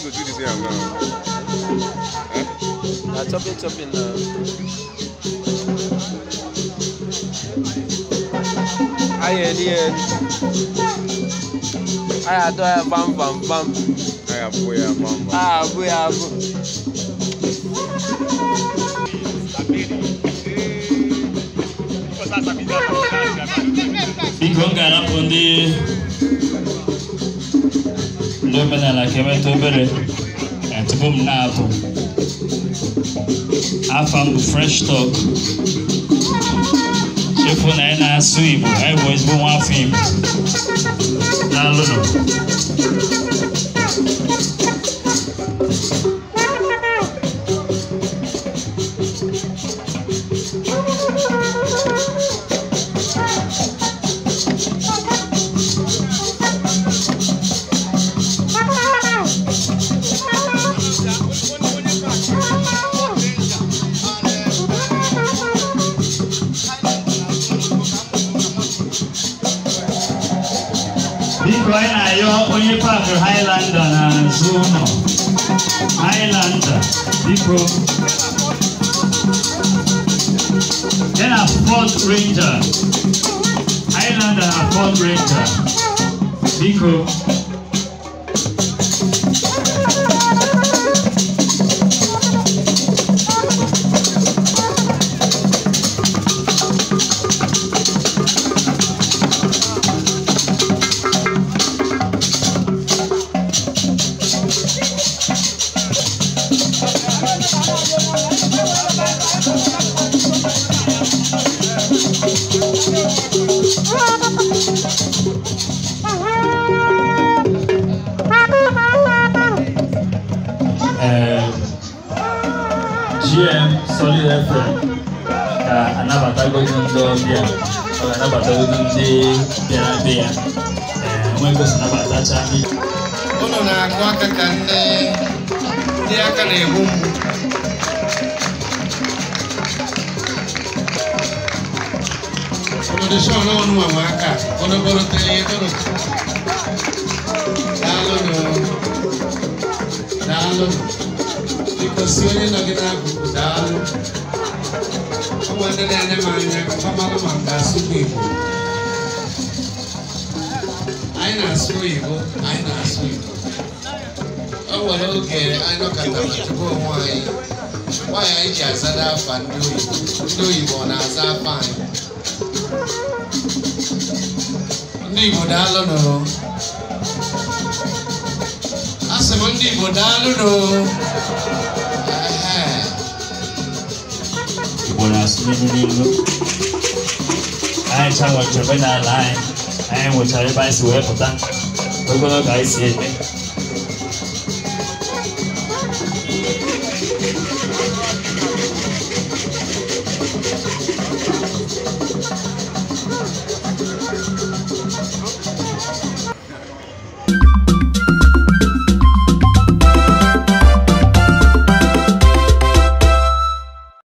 Wetin go do this yam now? Eh? Na chopping chopping now. Anyị eri eri. Anyị adọ ya bam bam bam. Anyị abụ ya bam bam. Anyị abụ ya abụ. Biko m ga-arapụ ndị omenala ka emetụ obere tupu m na-apụ. Afa m bụ Fresh Talk. Chefu na anyị na-asụ Igbo, anyị bụ ezigbo nwa afọ Igbo. Daalụnụ. Biko anyị na-ayọ onye paakị Highlander n'azụ ụlọ. Highlander, biko. Ya na Ford Ranger. Highlander na Ford Ranger. Biko. GM Solid FM ga-anabatagodu ndị ọbịa, ọ ga-anabatagodu ndị bịara be ya, nwee gosi nabatacha ndị. Unu na-akụ aka ka ndị aka na-egbu mgbu. Unu dị sure na unu nwe aka, unu bụrụtere ya unu. Daalụnụ. Daalụnụ. Biko si onye nọ gị n'akụkụ daalụ. Ụmụ ndị na-ene m anya ka fa malụ ma m ga-asụkwa Igbo. Anyị na-asụ oyibo, anyị na-asụ Igbo. O nwere oge anyị nọkọtara jụba onwe anyị, nwaanyị anyị ji azada afa ndị oyibo, ndị oyibo ọ na-aza afa anyị? Ndị Igbo daalụnụ. Asị m ndị Igbo daalụnụ. Igbo na-asụ n'ilu n'ilu. Anyị chanwechara omenala anyị, anyị nwechara ebe anyị si wee pụta, ogologo anyị si eme.